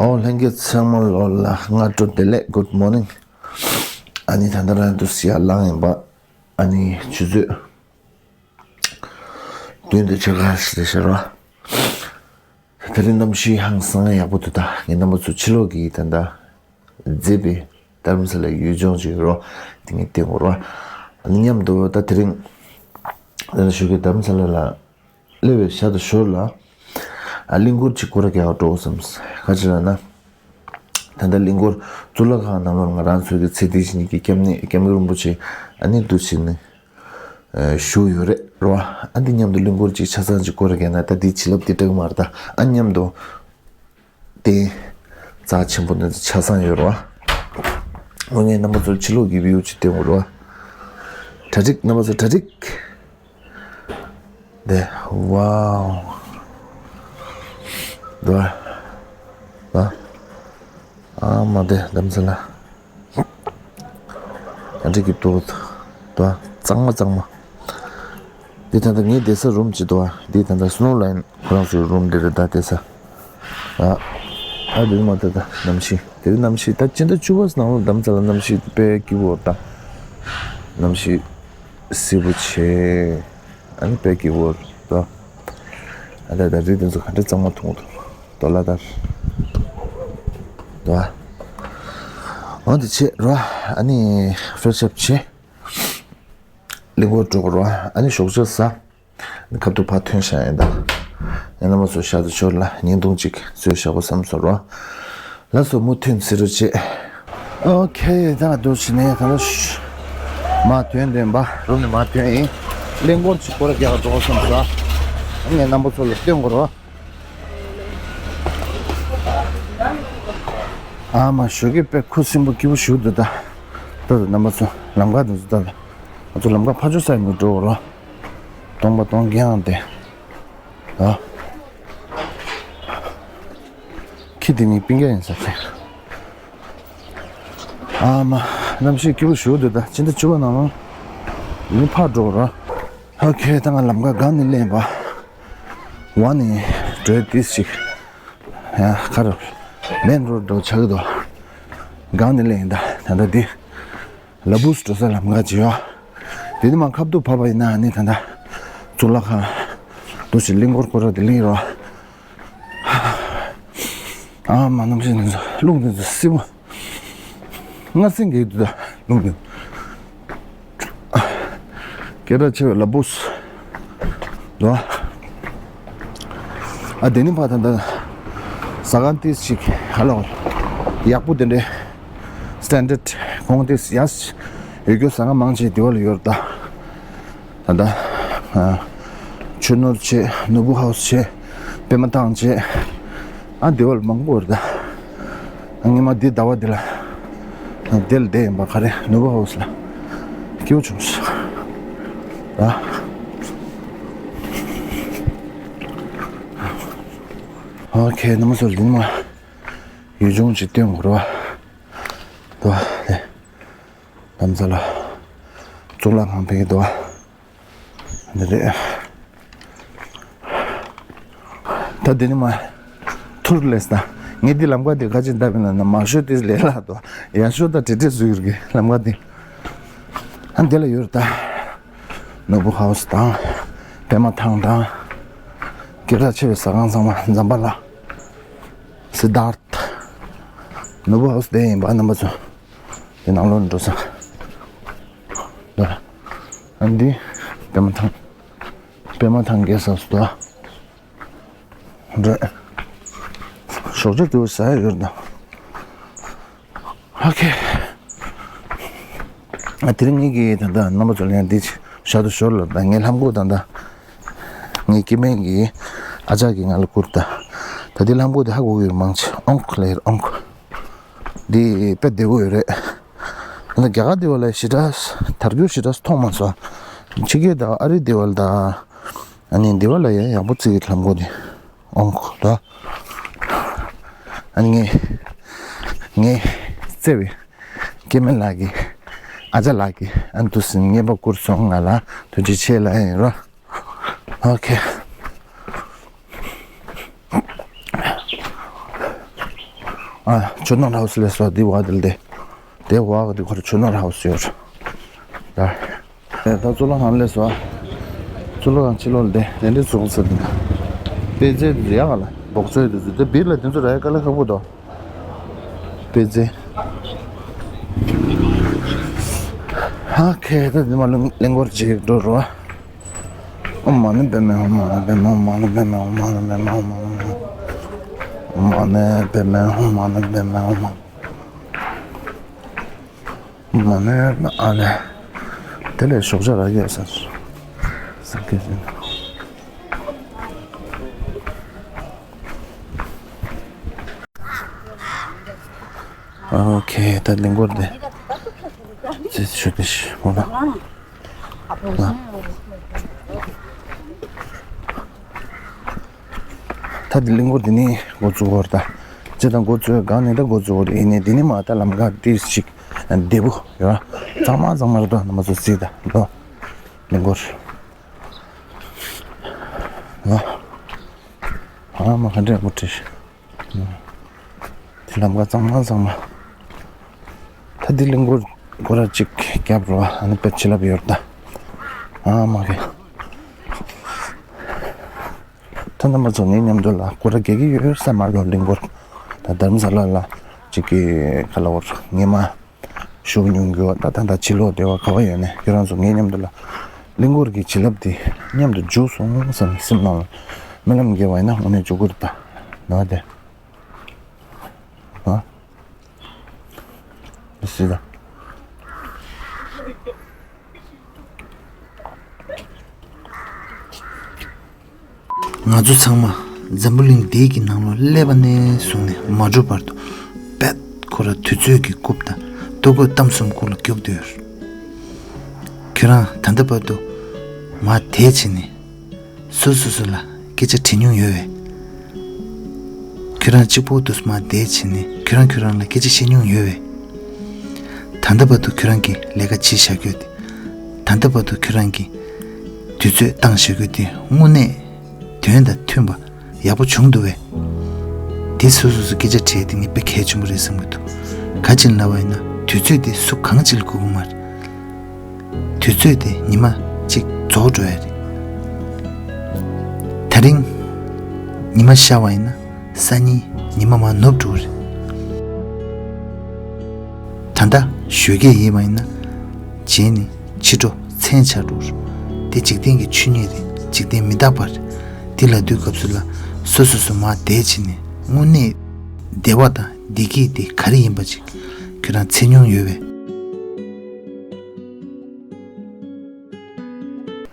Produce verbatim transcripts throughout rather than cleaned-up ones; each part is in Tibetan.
ཨོ་ལྷན་རྒྱས་ཚང་མ་ལོ་ལ་སྔ་དྲོ་བདེ་ལེགས། Good morning། ཨ་ནི་ད་ལྟ་རང་དུ་སི་ཡ་ལངས་ཡིན་པ། ཨ་ནི་ཆུ་ཚོད་བདུན་དང་ཕྱེད་ཀ་ཞིག་རེད་ཤག་ར། དེ་རིང་གནམ་གཤིས་ཧང་སང་ཡག་པོ་འདུག་ད་ངས་རྣམ་པ་ཚོ་ཕྱི་ལོགས་ཀྱི་ད་ལྟ་མཛེས་པའི་དྷ་རམ་ས་ལའི་ཡུལ་ལྗོངས་ཅིག་ཡོད་རོ། དེ་ངས་བསྟན་དགོས་རོ། ཨ་ནི་མཉམ་དུ་ད་དེ་རིང་ད་ལྟ་ཞོགས་ཀས་དྷ་རམ་ས་ལ་ལ་སླེབས་པའི་ཞག་དང་ཞོར་ལ། ཨ་གླིང་སྐོར་ཅིག་སྐོར་ར་རྒྱག་འགྲོ་བསམས། ག་ཅི་ལབ་ན། ད་ལྟ་གླིང་སྐོར་གཙུག་ལག་ཁང་ནང་ལོགས་ང་རང་ཚོའི་གི་ཚེ་འདི་ཕྱི་གཉིས་ཀྱི་སྐྱབས་གནས་སྐྱབས་མགོན་རིན་པོ་ཆེ་ཨ་ནི་འདུག་བྱས་ནས་བཞུགས་ཡོད་རེད་རོ། ཨ་འདི་མཉམ་དུ་གླིང་སྐོར་ཅིག་ཆ་ཚང་ཅིག་སྐོར་ར་རྒྱག་ན་ད་འདི་བྱིན་རླབས་འདི་འདྲ་གི་མ་རེད། ད་ཨ་མཉམ་དུ་བསྟན། རྩ་ཆེན་པོ་འདི་ཚོ་ཆ་ཚང་ཡོད་རོ། འོ་ངས་རྣམ་པ་ཚོར་ཕྱི་ལོགས་ཀྱི་བིའུ་ཅིག་སྟོན་དགོས་རོ། གྲ་སྒྲིག་རྣམ་པ་ཚོ་གྲ་སྒྲིག་དེ་ཝའོ། དོ། དོ། ཨ་མ་དེ་དྷ་རམ་ས་ལ། ཨ་འགྲིག་གི་འདུག་དོ། གཙང་མ་གཙང་མ། འདི་ད་ལྟ་ངའི་བསྡད་ས་རུམ་ཅིག་འདུག་ཨ། འདི་ད་ལྟ་སི་ནོ་ལའིན་ཁོ་རང་ཚོའི་རུམ་འདི་རེད་ད་བསྡད་ས། ཨ། ཨ་འདི་མ་ད་ད་གནམ་གཤིས་དེ་རིང་གནམ་གཤིས་ད་སྤྱི་ཟླ་བཅུ་པ་ནང་ལོ་དྷ་རམ་ས་ལ་གནམ་གཤིས་དཔེ་སྐྱིད་པོ་ད། གནམ་གཤིས་བསིལ་པོ་བྱས། ཨ་ནི་དཔེ་སྐྱིད་པོ་ད། ཨ་ད་ད་རི་དེ་ཚོ་ག་འདྲ་གཙང་མ་མཐོང་གི་འདུག་དོ་ལ་ད། དོ། འོ་འདི་བྱས་རོ། ཨ་ནི་ཕེ་ཤབ་བྱས། གླིང་སྐོར་འགྲོ་དགོས་རེད་བ། ཨ་ནི་ཞོགས་ཇ་ཟ། ཁ་ཐུག་ཕར་ཐོན་བཞག་ཡིན་ད། ཡང་རྣམ་པ་ཚོ་ཞག་དང་ཞོར་ལ་བརྙན་ཐུང་ཅིག་བཟོས་བཞག་དགོས་བསམ་སོང་རོ། ལགས་སོ་མུ་མཐུད་ཟེར་རོ་བྱེད། ཨོ་ཁེ། ད་འདུག་བྱས་ནས་ད་ལྟ་མར་ཐོན་དེ་ཡིན་པ། རུམ་ནས་མར་ཐོན་ཡིན། གླིང་སྐོར་ཅིག་སྐོར་ར་རྒྱག་འགྲོ་དགོས་བསམ་སོང་། ངས་རྣམ་པ་ཚོ་ལ་སྟོན་དགོས་རེད་བ། ཨ་མ་ཞོགས་ཀས་དཔེ་ཁུ་སིམ་པོ་སྐྱིད་པོ་ཞིག་འདུག་ད། ད་ད་རྣམ་པ་ཚོ་ལམ་ཁ་འདི་ཚོ་ད་ད། ང་ཚོ་ལམ་ཁ་ཕར་ཕྱོགས་ས་ཡིན་པ་འགྲོ་དགོས་རེད། སྟོང་པ་སྟོང་རྐྱང་དེ། ཨ། ཁྱི་དེ་གཉིས་སྤུན་ཀྱག་ཡིན་ས་རེད། ཨ་མ། གནམ་གཤིས་སྐྱིད་པོ་ཞིག་འདུག་ད་ཕྱི་ཟླ་བཅུ་པ་ནང་ལ་ཡིན་ཕར་འགྲོ་ར། ཨོ་ཁེ། ད་ང་ལམ་ཁ་སྒང་ནས་སླེབས་པ། ཝ་ནི་འགྲོ་ཏིས་ཅིག་ཡ་ཁར་མེན་རོ་ཌི་འགྲོ་ཆགས་ཀྱི་འདུག་སྒང་ནས་སླེབས་ཡིན་ད། ད་ལྟ་འདི། ལ་བུས་འགྲོ་ས་ལམ་ཁ་ཅིག་ཡོད། དེ་ནི་མར་ཁ་ཐུག་བབས་པ་ཡིན་ན་ནི་ད་ལྟ་གཙུག་ལག་ཁང་འདུག་ཅིག་གླིང་སྐོར་སྐོར་ར་དེ་གླིང་རོ། ཨ་མ་གནམ་གཤིས་འདི་ཚོ་རླུང་འདི་ཚོ་བསིལ་པོ། སྔར་སེང་གེ་འདུག་ད་རླུང་འདི། སྐད་གྲགས་ཆེ་བའི་ལ་བུས། འདུག་ཨ་དེ་ནི་ཕ་ད་ད་ཟ་ཁང་ཏིས་ཅིག་ཧ་ལོ་ཡག་པོ་དེ་འདྲའི། སི་ཊན་ཌར་ཌི་གོང་དེ་ཡ་ཡོད་རྒྱུ་ཟ་ཁང་མང་ཆེ་དེ་བ་ལ་ཡོད་རེད་ད། ད་ལྟ་ཨ་ཆུ་ནོར་བྱས། ནོར་བུ་ཧའུ་སི་བྱས། པད་མ་ཐང་བྱས། ཨ་དེ་བ་ལ་མང་པོ་ཡོད་རེད་ད། ཨ་ངས་མ་འདི་ཟླ་བ་འདི་ལ་དེ་ལ་བསྡད་ཡིན་པ། ག་རེ། ནོར་བུ་ཧའུ་སི་ལ་སྐྱིད་པོ་བྱུང་སོང་ད། ཨོ་ཁེ། རྣམ་པ་ཚོར་འདི་ནི་མ་ཡུལ་ལྗོངས་ཅིག་སྟོན་དགོས་རེད་བ། དོ། དེ་དྷ་རམ་ས་ལ་གཙུག་ལག་ཁང་ཕེབས་ཀྱི་འདུག་བ། འདི་རེད། ད་འདི་ནི་མ་ཐུར་ལས་ད། ངས་འདི་ལམ་ཁ་འདི་ག་ཅིག་བཏབ་ཡིན་ལབ་ན་མར་ཤོག་དེ་ལས་སླ་འདུག་ཡར་ཤོག་ད་བྲེལ་བྲེལ་བཟོ་ཡོད་གི་ལམ་ཁ་འདི། ཨ་འདི་ལ་ཡོད་རེད་ད། ནོར་བུ་ཧའུ་སི་དང་། པད་མ་ཐང་དང་། སྐད་གྲགས་ཆེ་བའི་ཟ་ཁང་ཚང་མ། འཛམ་བྷ་ལ། སི་དཱརྠ། ནོར་བུ་ཧའུ་སི་དེ་ཡིན་པ་རྣམ་པ་ཚོ། དེ་ནང་ལོགས་འགྲོ་ས། ད། ཨ་འདི། པད་མ་ཐང་། པད་མ་ཐང་གེ་སར་ཧའུ་སི་དོ། འདྲ། ཞོགས་ཇ་དུ་ཟ་ཡ་ཡོད་ན། ཨོ་ཁེ། ཨ་དེ་རིང་ངེད་ཀྱིས་ད་ལྟ་རྣམ་པ་ཚོ་ལ་ཡང་འདི་ཞག་ཏུ་ཞོར་ལ་ད་ངའི་ལྷམ་གོག་ད་ལྟ་ངའི་སྐྱེ་དམན་གྱི་ཨ་ཅག་གིས་ང་ལ་བསྐུར་ད། ད་འདི་ལྷམ་གོག་དེ་ཧ་གོ་གི་ཡོད་མང་ཆེ། ཨོང་ལབ་ཡོད་རེད། ཨོང་། འདི་དཔེ་བདེ་པོ་ཡོད་རེད། ད་ལྟ་རྒྱ་གར་འདི་བ་ལ་ཞེ་དྲག་དར་རྒྱུ་ཞེ་དྲག་མཐོང་མ་སོང་། ཕྱི་རྒྱལ་དང་ཨ་རི་འདི་བ་ལ་ད། ཨ་ནི་འདི་བ་ལ་ཡང་ཡག་པོ་བརྩི་གི་ལྷམ་གོག་དེ། ཨོང་ཁོ་ད། ཨ་ནི་ངས་ངས་བརྩེ་བའི་སྐྱེ་དམན་ལགས་ཀྱི་ཨ་ཅག་ལགས་ཀྱི་ཨ་ནི་དུ་སིན་རྔན་པ་བསྐུར་སོང་། ང་ལ་ཐུགས་རྗེ་ཆེ་ལབ་ཡིན་རོ། ཨོ་ཁེ། ཨ། ཆུ་ནང་ཧའོ་སི་ལས་སོ་འདི་བ་དེ་ལ་དེ། དེ་བ་གི་དེ་ཁོ་ར་ཆུ་ནང་ཧའོ་སི་ཡོད། ད། ད་གཙུག་ལག་ཁང་ལས་སོ། གཙུག་ལག་ཁང་ཕྱི་ལོགས་ལ་དེ་དེ་འདྲའི་བཟོ་ཚུལ་འདི། པེ་ཙེ་དེ་ཡག་ག་ལ་སྦོག་ཚོད་དེ་ཚོ་དེ་བིར་ལ་དེ་ཚོ་ར་ཡ་དཀའ་ལས་ཁག་པོ་འདུག་པེ་ཙེ། ཨོ་ཁེ། ད་འདི་མ་གླིང་སྐོར་ཅིག་འགྲོ་རོགས། ཨོཾ་མ་ཎི་པདྨེ་ཧཱུྃ། མ་ཎི་པདྨེ་ཧཱུྃ། མ་ཎི་པདྨེ་ཧཱུྃ། མ་ཎི་པདྨེ་ཧཱུྃ། མ་ཎི་པདྨེ་ཧཱུྃ། མ་ཎི་པདྨེ་ཧཱུྃ། མ་ཎི་པདྨེ་ཧཱུྃ། དེ་ལས་ཞོགས་ཇ་རག་གི་ཡོད་ས། ས་ཀེ་ཟིན། ཨོ་ཁེ། ད་གླིང་སྐོར་དེ་ཙི་ཞུ་དེ་ཤི་མོ་ལ། ད་དེ་གླིང་སྐོར་དེ་ནི་འགོ་བཙུགས་བར་ད། ཅི་དང་འགོ་བཙུགས་གང་ནས་ད་འགོ་བཙུགས་བར་ཡིན་ནི་དེ་ནི་མ་ད་ལམ་ཁ་དེ་ཞིག་བདེ་པོ་ཡོད། གཙང་མ་གཙང་མ་རེད་ད། ང་ཚོ་རྩིས་ད་ལོ་གླིང་སྐོར། ཨ་མ་ག་འདྲས་མོ་བྲིས། དེ་ལམ་ཁ་གཙང་མ་གཙང་མ། ད་འདི་གླིང་སྐོར་སྐོར་ར་གཅིག་བརྒྱབ་རོགས། ཨ་ནི་དཔེ་བྱིན་རླབས་ཡོད་ད། ཨ་མ་གི། ད་རྣམ་པ་ཚོ་ངའི་མཉམ་དུ་ལ་སྐོར་ར་རྒྱག་གི་ཡོད་ས་མ་གཏོགས་གླིང་སྐོར། ད་དྷ་རམ་ས་ལ་ལ་གཅིག་གི་ཁ་ལ་བར་ངེས་མ། ཤུགས་ཉུང་གི་བ་ད་ད་ད་ཕྱི་ལོགས་བདེ་བ་ག་བ་ཡོད་ནས་ཁྱོད་རང་ཚོ་ངའི་མཉམ་དུ་ལ་གླིང་སྐོར་གྱི་བྱིན་རླབས་དེ་མཉམ་དུ་འཇུག་སོང་བསམ་སེམས་ནང་ལ་སྨོན་ལམ་དགེ་བ་ཡིན་ན་དངོས་གནས་འཇུག་གི་རེད་ད། ན་བ་དེ། ཨ། སི་ད། ང་ཚོ་ཚང་མ་འཛམ་བུ་གླིང་འདི་གི་ནང་ལོགས་སླེབས་པ་ནས་བཟུང་ནས་མ་གྲུབ་བར་དུ་རྦད་ཁོ་ར་དུས་ཚོད་ཀྱི་རྐུབ་དང་ལྟོ་གོས་གཏམ་གསུམ་རྐུབ་ལ་རྒྱོབ་སྡོད་ཡོད། ཁྱོད་རང་ད་ལྟ་བར་དུ་མ་དེ་བྱས་ནས་སོ་སོ་སོ་ལ་སྐད་ཆ་དྲི་མྱོང་ཡོད་བས། ཁྱོད་རང་གཅིག་པོ་དུས་མ་དེ་བྱས་ནས་ཁྱོད་རང་ཁྱོད་རང་ལ་སྐད་ཆ་བཤད་མྱོང་ཡོད་བས། ད་ལྟ་བར་དུ་ཁྱོད་རང་གིས་ལས་ཀ་བྱེད་བཞག་རྒྱུ་དེ། ད་ལྟ་བར་དུ་ཁྱོད་རང་གིས་དུས་ཚོད་བཏང་བཞག་རྒྱུ་དེ་དངོས་གནས་དོན་དང་མཐུན་པ་ཡག་པོ་བྱུང་འདུག་བས། དེ་སོ་སོ་སོ་སྐད་ཆ་དྲིས་དེ་ངས་དཔེ་གལ་ཆེན་པོ་རེད་བསམ་གྱི་འདུག་ག་ཅི་ལབ་པ་ཡིན་ན་དུས་ཚོད་དེ་སུ་གང་ཅིག་ལ་དགོས་ཀྱི་མ་རེད། དུས་ཚོད་དེ་ཉི་མ་གཅིག་རྫོགས་འགྲོ་ཡ་རེད། དེ་རིང་ཉི་མ་ཤར་བ་ཡིན་ན། སང་ཉིན་ཉི་མ་མར་ནུབ་འགྲོ་གི་རེད། ད་ལྟ་ཞོགས་ཀས་ཡིན་པ་ཡིན་ན། རྗེས་ནས་ཕྱི་དྲོ་མཚན་ཆགས་འགྲོ་གི་རེད། དེ་འཇིག་རྟེན་གྱི་ཆོས་ཉིད་རེད། འཇིག་རྟེན་མི་རྟག་པ་རེད། དེ་ལབ་དུས་སྐབས་སུ་ལ་སོ་སོ་སོ་མར་བསྡད་བྱས་ནས་དངོས་གནས་བདེ་བ་དང་བདེ་སྐྱིད་དེ་ག་རེ་ཡིན་པ་ཅིག་ཁྱོད་རང་ཚོར་མྱོང་ཡོད་པས།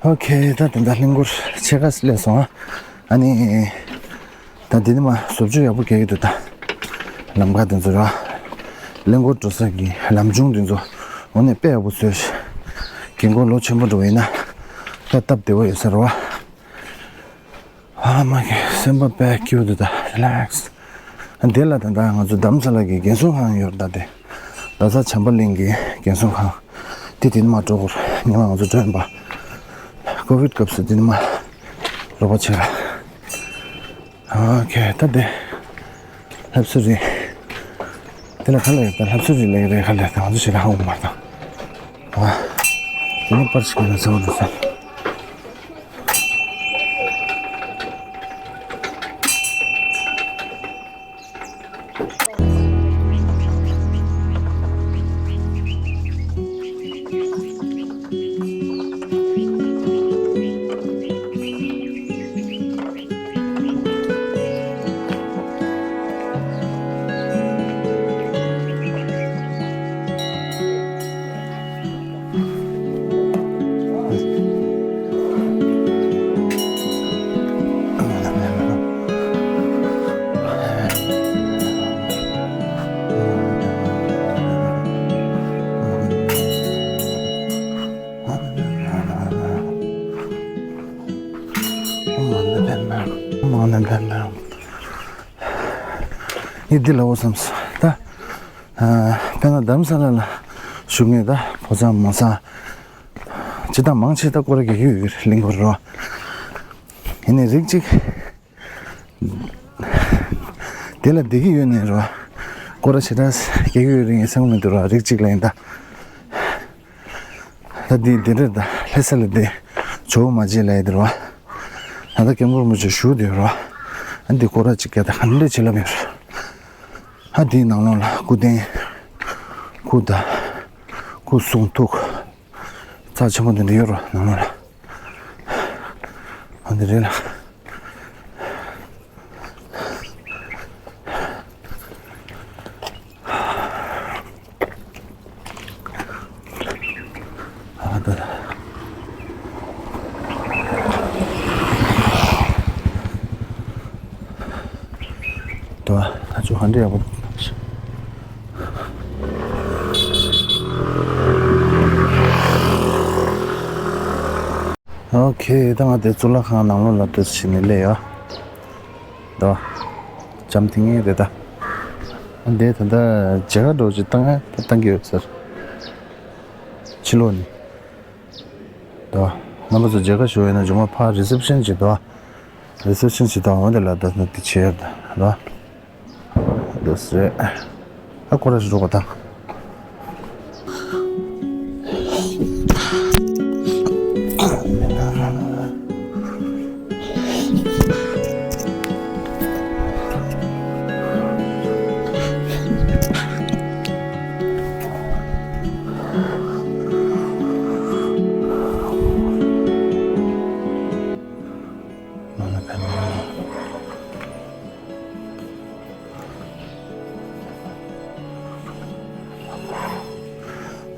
ཨོ་ཁེ། ད་དེ་འདྲ་གླིང་སྐོར་ཕྱེད་ཀ་སླེབས་སོང་ཨ། ཨ་ནི། ད་འདི་ནི་མ་བཟོ་བཅོས་ཡག་པོ་རྒྱག་གི་འདུག་ད་ལམ་ཁ་དེ་ཚོ་ར། གླིང་སྐོར་འགྲོ་ས་གི་ལམ་ཆུང་དེ་ཚོ་འོ་ནས་དཔེ་ཡག་པོ་བཟོས་ཤག་རྒན་རྒོན་ལོ་ཆེན་པོ་འགྲོ་བ་ཡིན་ན་ད་སྟབས་བདེ་བོ་ཡོད་ས་རེད་བ། ཨ་མ་གི་སེམས་པ་དཔེ་སྐྱིད་པོ་འདུག་ད་རི་ལེགས། འདི་ལ་ད་ལྟ་ང་ཚོ་དྷ་རམ་ས་ལ་གི་རྒན་གསོ་ཁང་ཡོད་རེད་ད་དེ། རྡ་ས་བྱམས་པ་གླིང་གི་རྒན་གསོ་ཁང་། དེ་དེ་ནི་མ་འགྲོ་གོ་རེད། ཉི་མ་ང་ཚོ་འགྲོ་ཡིན་པ། ཀོ་བིད་སྐབས་སུ་དེ་ནི་མ་རོགས་པ་བྱེད་ལ། ཨོ་ཁེ། ད་དེ་ལྷ་བསུ་རེད། དེ་ལ་ག་ལ་ཡོད་ད། ལྷ་བསུ་རེད་ལ་ཡོད་རེད། ག་ལ་ད་ང་ཚོ་ཞེ་དྲག་ཧ་གོ་མ་ཐག་ཨ། དེ་ནི་པར་ཞིག་ལ་ཚ་བོ་འདུག་ས། ཡིད་འདི་ལ་འོ་བསམ་སོང་ད། ཨ། དཔེར་ན་དྷ་རམ་ས་ལ་ལ་བཞུགས་མཁན་ད་ཕོ་བཟང་མོ་བཟང་། སྤྱིར་བཏང་མང་ཆེ་ད་སྐོར་ར་གི་ཡོད་ཡོད་རེད། གླིང་སྐོར་རོ། ཡིན་ནའི་རིགས་གཅིག་དེ་ལ་བསྡད་ཀྱི་ཡོད་ནའི་རོ། སྐོར་ར་ཞེ་དྲག་རྒྱག་གི་ཡོད་རེད། ངས་སེམས་མི་འདུག་ར། རིགས་གཅིག་ལ་ཡིན་ད། ད་འདི་འདི་འདྲ་ད་ལྷ་ས་ལ་འདི་ཇོ་བོ་མ་བརྗེད་ལ་ཡི་འདིར་བ། ད་ལྟ་སྐྱབས་མགོན་རིན་པོ་ཆེ་བཞུགས་བསྡད་ཡོད་ར། ཨ་འདི་སྐོར་ར་གཅིག་རྒྱག་ད་ག་འདྲ་བྱེད་ལབ་ཡོད་ར། ཨ་འདིའི་ནང་ལོགས་ལ་སྐུ་རྟེན། སྐུ་ད། སྐུ་གསུང་ཐུགས། རྩ་ཆེན་པོ་འདི་འདྲ་ཡོད་ར་ནང་ལོགས་ལ། ཨ་འདི་རེད་ལ། ཨ་ད། དོ། ད་ཅུ་ཧན་འདྲེ་ཡག་པོ། ཨོ་ཁེ། ད་ང་དེ་གཙུག་ལག་ཁང་ནང་ལོགས་ལ་འདུག་ཕྱིན་ནས་སླེབས་ཡོད། དོ། འཇམ་ཐིང་ངེ་རེད་ད། ཨ་འདི་ད་ལྟ་མཇལ་ཁ་འདྲ་བོ་ཅིག་བཏང་ཡ་བཏང་གི་ཡོད་ཟེར། ཕྱི་ལོགས་ནས། དོ། རྣམ་པ་ཚོ་མཇལ་ཁ་ཞུ་ཡོད་ན་མཇུག་མ་ཕར་རི་སེབ་ཤན་ཅིག་དོ། རི་སེབ་ཤན་ཅིག་དོ། འོ་དེ་ལ་ད་ནི་དེ་བྱེད་ཡ་ད་དོ། འདུག་སེ། ཨ་ཁོ་ར་ཞིག་འགྲོ་ག་དང་།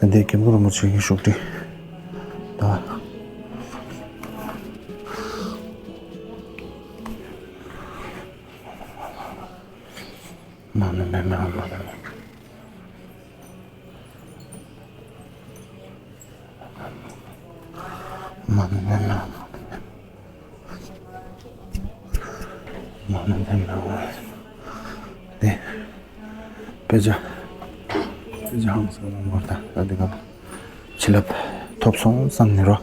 འདི་སྐྱབས་མགོན་རིན་པོ་ཆེ་གི་བཞུགས་ཁྲི། ད། མ་ཎི་མེ་མེ་ཨོཾ་མ་ཎི་མེ། མ་ཎི་མེ་མེ་ཨོཾ་མ་ཎི་མེ། མ་ཎི་མེ་མེ་ཨོཾ། དེ། དཔེ་ཆ། དཔེ་ཆ་ཧང་སང་ལ་མོར་ད་ད་དེ་ག་བྱིན་རླབས་ཐོབ་སོང་བསམ་ནས་རོ།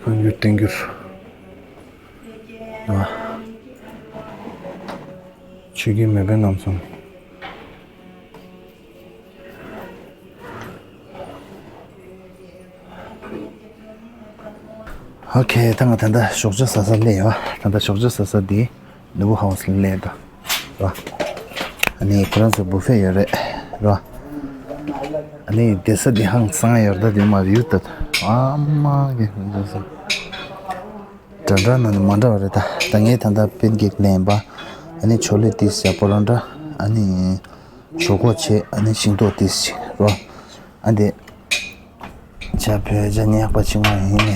བཀའ་འགྱུར་བསྟན་འགྱུར། ཨ། ཆོས་ཀྱི་མེ་དཔོན་རྣམ་གསུམ། ཨོ་ཁེ། ད་ང་ད་ལྟ་ཞོགས་ཇ་ཟ་ས་སླེབས་ཡོད། ད་ལྟ་ཞོགས་ཇ་ཟ་ས་འདི་ནོར་བུ་ཧའོ་སི་ལ་སླེབས་འདུག་རོ། ཨ་ནི་ཁོ་རང་ཚོ་བུ་ཕེ་ཡོད་རེད་རོ། ཨ་ནི་བསྡད་ས་འདི་ཧང་སང་ཡོད་རེད། ད་འདི་མ་ཡུལ་ད་ཨ་མ་གི་འདུག་སོང་། འདྲ་འདྲ་ན་ནི་མ་འདྲ་བ་རེད་ད། ད་ངས་ད་ལྟ་པན་ཀེག་ལེན་པ། ཨ་ནི་ཆོ་ལེ་ཏིས་བྱས་པོ་རང་འདྲ། ཨ་ནི་ཞོག་ཁོག་བྱས། ཨ་ནི་ཤིང་ཏོག་ཏིས་བྱས་རོ། ཨ་འདི་ཇ་བོད་ཇ་ཉག་པ་ཅིག་མ་ཡིན་ནི།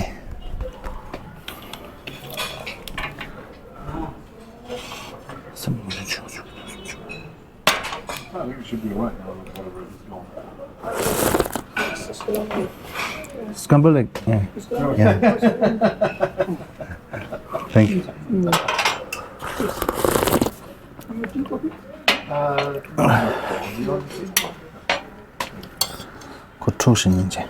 སེམས་མ་ཆུང་ཆུང་ཆུང་ཆུང་། I think it should be right now, whatever is going on. Scramble egg. Yeah. Yeah. Thank you. ཁོ་འཁྲུག་ཞིག་ཡིན་ཅེ།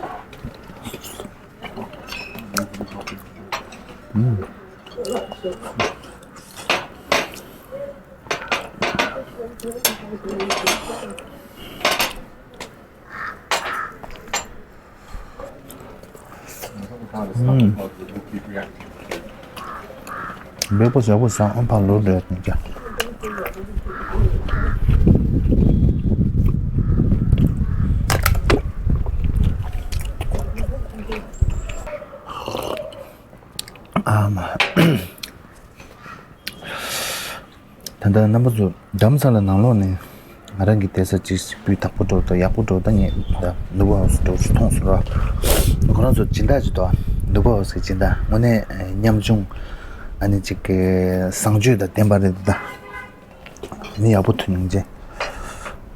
འབེག་པོ་ཞག་པོ་བཟང་ཨ་ཕ་ལོ་འདྲ་ཡིན་ཀྱང་། ཨ་མ། ད་ལྟ་རྣམ་པ་ཚོ་རྡ་རམ་ས་ལ་ནང་ལོགས་ནས་ང་རང་གི་བསྡད་ས་ཅིག་སྤུས་དག་པོ་འགྲོ་དང་ཡག་པོ་འགྲོ་ད། ངས་ད་ནུབ་ཧའོ་སི་འགྲོ་ཞིག་མཐོང་སོང་ར། ཁོ་རང་ཚོ་སྦྱིན་བདག་ཅིག་འདུག་ནུབ་ཧའོ་སི་གི་སྦྱིན་བདག་དངོས་གནས་ཉམ་ཆུང་། ཨ་ནི་ཅིག་གི་བཟང་སྤྱོད་དང་ལྡན་པ་རེད་ད། ནི་ཡག་པོ་ཐུག་མྱོང་རྗེས།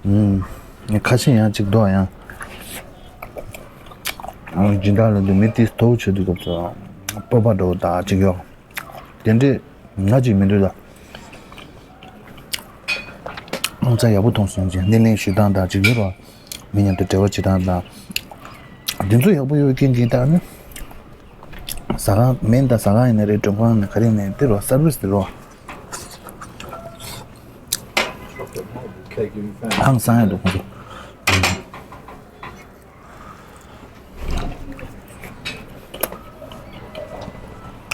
ཨུམ། ཁ་ཆེ་ཡང་ཅིག་འདུག་ཡང་། སྦྱིན་བདག་ལ་འདུག་མི་དེ་སྟོབས་ཆེ་དུས་སྐབས་སུ་སྤོབས་པ་འདྲ་བོ་ད་ཅིག་ཡོད། དེ་འདྲས་ང་ཅིག་མི་འདུག་ལ། ཨང་ཚ་ཡག་པོ་མཐོང་སོང་ཅིག་སྣེ་ལེན་ཞུ་སྟངས་དང་ཅིག་ཡོད་རོ། མི་མཉམ་དུ་འབྲེལ་བ་བྱེད་སྟངས་དང་། དེ་ཚོ་ཡག་པོ་ཡོད་རྐྱེན་གྱིས་ད་ནི། ཟ་ཁང་མིན་ད་ཟ་ཁང་ཡིན་ན་རེད། མགྲོན་ཁང་ཡིན་ན་ག་རེ་ཡིན་ན་དེ་རོ། སར་བིས་དེ་རོ། ཧང་སང་ཡ་འདུག་ཁོང་ཚོ།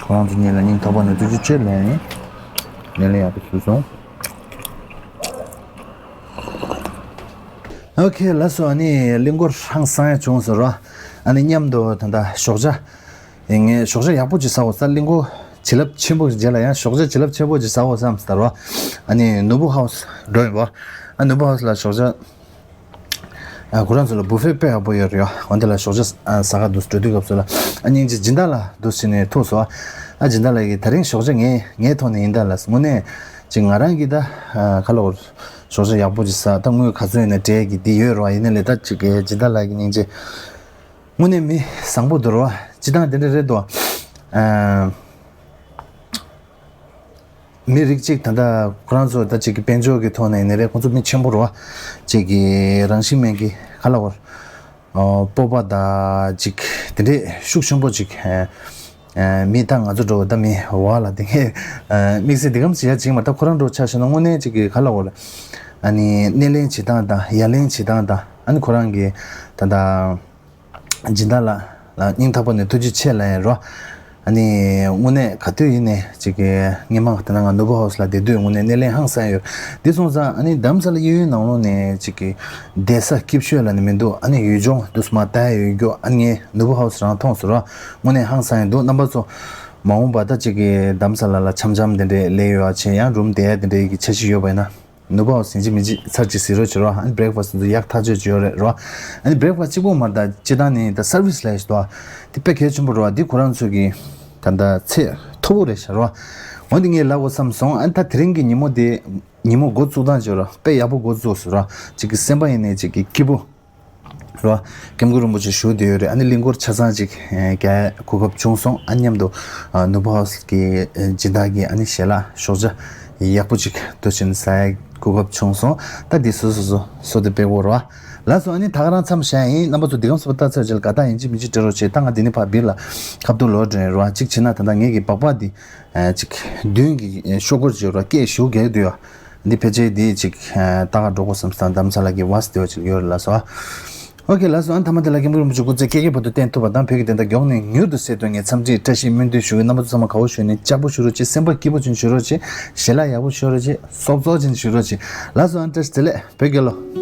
ཁོང་ཚོ་གཉིས་ལ་སྙིང་ཐག་པ་ནས་ཐུགས་རྗེ་ཆེ་ལན། ལན་ལན་ཡག་པོ་ཞུས་སོང་། ཨོ་ཁེ། ལགས་སོ། ཨ་ནི་གླིང་སྐོར་ཧང་སང་ཡ་བྱུང་ཟེར་བ། ཨ་ནི་མཉམ་དུ་ད་ལྟ་ཞོགས་ཇ། ངས་ཞོགས་ཇ་ཡག་པོ་ཅིག་ཟ་དགོས་ས། གླིང་སྐོར་བྱིན་རླབས་ཆེན་པོ་རྗེས་ལ་ཡང་ཞོགས་ཇ་བྱིན་རླབས་ཆེན་པོ་ཅིག་ཟ་དགོས་བསམ་ཟེར་བ། ཨ་ནི་ནོར་བུ་ཧའུ་སི་འགྲོ་ཡིན་པ། ཨ་ནོར་བུ་ཧའུ་སི་ལ་ཞོགས་ཇ། ཨ་ཁོ་རང་ཚོ་ལ་བུ་ཕེ་དཔེ་ཡག་པོ་ཡོད་རེད་ཡ། འོན་ཏེ་ལ་ཞོགས་ཇ་ཨ་ཟ་ག་འདུག་འགྲོ་དུས་སྐབས་སུ་ལ། ཨ་སྙིང་རྗེ་སྦྱིན་བདག་ལགས་འདུག་ཟེར་ནས་ཐུག་སོང་། ཨ་སྦྱིན་བདག་ལགས་ཀྱིས་ད་རིང་ཞོགས་ཇ་ངའི་ངའི་ཐོག་ནས་ཡིན་ད་ལགས། དངོས་གནས་ཅིག་ང་རང་གིས་ད་ཨ་ག་ལ་བར་ཞོགས་ཇ་ཡག་པོ་ཅིག་ཟ། ད་དངུལ་ག་ཚོད་ཡིན་ན་སྤྲད་ཀྱི་འདི་ཡོད་རེད་བ། ཡིན་ན་ལས་ད་ཅིག་གི་སྦྱིན་བདག་ལགས་ཀྱི་སྙིང་རྗེ། དངོས་གནས་མི་བཟང་པོ་འདུག་རེད་བ། སྤྱི་བཏང་དེ་འདྲ་རེད་འདུག་བ། ཨ། མི་རིགས་གཅིག་ད་ལྟ་ཁོ་རང་ཚོ་ད་ཅིག་གི་དཔལ་འབྱོར་གྱི་ཐོག་ནས་ཡིན་ནའི་རེད། ཁོང་ཚོ་མི་ཆེན་པོ་རེད་བ། ཅིག་གི་རང་བཞིན་མེད་ཀྱི་ག་ལ་བར། ཨོ། སྤོབས་པ་དང་ཅིག་དེ་འདྲས་ཤུགས་ཆེན་པོ་ཅིག་ཨ་ཨ་མི་ད་ང་ཚོ་འགྲོ་ད་མི་བ་ལ་དེ་ངས་ཨ་དམིགས་བསལ་འདི་གམ་ཞིག་ཡ་ཅིག་མ། ད་ཁོ་རང་འགྲོ་ཆ་བཞག་ན་དངོས་གནས་ཅིག་གི་ག་ལ་བར། ཨ་ནི་སྣེ་ལེན་བྱེད་སྟངས་དང་ཡ་ལེན་བྱེད་སྟངས་དང་། ཨ་ནི་ཁོ་རང་གི་ད་ལྟ། སྦྱིན་བདག་ལགས་ལ་སྙིང་ཐག་པ་ནས་ཐུགས་རྗེ་ཆེ་ལབ་ཡ་རོ། ཨ་ནི་དངོས་གནས་ག་དུས་ཡིན་ནའི་ཅིག་གི་སྔོན་མ་དེ་ན་ང་ནོར་བུ་ཧའུ་སི་ལ་བསྡད་དུས་དངོས་གནས་སྣེ་ལེན་ཧང་སང་ཡོད། འདི་སོང་ཙང་ཨ་ནི་རྡ་རམ་ས་ལ་གཡས་གཡོན་ནང་ལོགས་ནས་ཅིག་གི་བསྡད་ས་སྐྱིད་ཤོས་ལབ་ནི་མི་འདུག་ཨ་ནི་ཡུལ་ལྗོངས་འདུག་སེ་མར་ལྟ་ཡ་ཡོད་རྒྱུ། ཨ་ནི་ངས་ནོར་བུ་ཧའུ་སི་རང་མཐོང་སོང་རོ། དངོས་གནས་ཧང་སང་ཡ་འདུག་རྣམ་པ་ཚོ། མ་འོངས་པ་ད་ཅིག་གི་རྡ་རམ་ས་ལ་ལ་འཆམ་འཆམ་དེ་འདྲས་སླེབས་ཡོད་པ་བྱས། ཡང་རུམ་བསྡད་ཡ་དེ་འདྲས་ཀྱི་འཆར་གཞི་ཡོད་པ་ཡིན་ན། ནོར་བུ་ཧའུ་སི་ཡིན་གཅིག་མིན་གཅིག་ཚར་གཅིག་གཟིགས་རོགས་བྱེད་རོགས། ཨ་ནི་བྷི་རེག་ཕ་སི་ཚོ་ཡག་ཐག་ཆོད་ཅིག་ཡོད་རེད་རོ། ཨ་ནི་བྷི་རེག་ཕ་སི་གཅིག་པོ་མ་རེད་ད། སྤྱིར་བཏང་ནི་ད་སར་བི་སི་ལབ་ཡ་ཞིག་འདུག་ཨ། དེ་དཔེ་གལ་ཆེན་པོ་རེད་བ། འདི་ཁོ་རང་ཚོ་གི་ད་ལྟ་ཚད་མཐོ་པོ་རེད་ཤག་རོ། འོན་ཏེ་ངས་ལབ་དགོས་བསམ་སོང་། ཨ་ནི་ད་དེ་རིང་གི་ཉིན་མོ་དེ་ཉིན་མོ་འགོ་བཙུགས་སྟངས་ཅིག་རོ། དཔེ་ཡག་པོ་འགོ་བཙུགས་སོང་རོ། གཅིག་གི་སེམས་པ་ཡིན་ནའི་གཅིག་གི་སྐྱིད་པོ། རོ། ཀེམ་ཀུ་རིན་པོ་ཆེ་བཞུགས་བསྡད་ཡོད་རེད། ཨ་ནི་གླིང་སྐོར་ཆ་ཚང་ཅིག་ཨེ་རྒྱག་གོ་སྐབས་བྱུང་སོང་། ཨ་མཉམ་དུ་ཨ་ནོར་བུ་ཧའུ་སི་གི་ཨེ་སྦྱིན་བདག་གི་ཨ་ནི་ཞལ་ལག་ཞོགས་ཇ་ཡག་པོ་ཅིག་འདུག་བྱས་ནས་ཟ་ཡ་གོ་སྐབས་བྱུང་སོང་། ད་འདི་སོ་སོ་སོ་སོ་དེ་སྤེལ་དགོས་རེད་བ། ལགས་སོ། ཨ་ནི་ད་ག་རང་མཚམས་བཞག་ཡིན། རྣམ་པ་ཚོ་འདི་གམ་སུ་པ་ལྟ་ཚར་རྗེས་ལ་དགའ་རྟགས་ཡིན་གཅིག་མིན་གཅིག་སྤྲད་རོགས་བྱེད། ད་ང་འདི་ནས་ཕར་སྦིར་ལ་ཁ་ཐུག་ལོག་འགྲོ་ཡིན་རེད་བ། གཅིག་བྱས་ན་ད་ལྟ་ངེད་ཀྱི་སྦག་སྦག་འདི་ཨེ་གཅིག་མདུན་གྱི་ཨེ་ཤོག་སྒོར་བརྗོད་རོགས་སྐད་ཞུ་རྒྱག་འདུག་ཡ། འདི་ཕལ་ཆེར་འདི་ཅིག་ཨ་ད་ག་འགྲོ་དགོས་བསམ་སྟངས་རྡ་རམ་ས་ལ་གི་བ་སི་དེ་བ་ཅིག་ཡོད་རེད་ལགས་སོ། ཨོ་ཁེ་ལགས་སོ། ཨ་ནི་མཐའ་མ་དེ་ལ་ཀེམ་ཀུ་རིན་པོ་ཆེ་སྐུ་ཚེ་ཁྱེད་ཀྱི་བར་དུ་བརྟན་ཐུབ་པ་དང་བོད་ཀྱི་བདེན་མཐའ་མགྱོགས་ནས་མྱུར་དུ་གསལ་དོན་ངས་འཚམས་འདྲིའི་བཀྲ་ཤིས་སྨོན་འདུན་ཞུ་གི། རྣམ་པ་ཚོ་ཚང་མ་དགའ་བོ་ཞུ་ནས་ལྕགས་པོ་ཞུ་རོགས་བྱེད། སེམས་པ་སྐྱིད་པོ་ཅན་ཞུ་རོགས་བྱེད། ཞལ་ལག་ཡག་པོ་ཞུ་རོགས་བྱེད། སོབ་ཙོག་ཅན་ཞུ་རོགས་བྱེད། ལགས་སོ། ཨ་ནི་བཀྲ་ཤིས་བདེ་ལེགས། བོད་རྒྱལ་ལོ།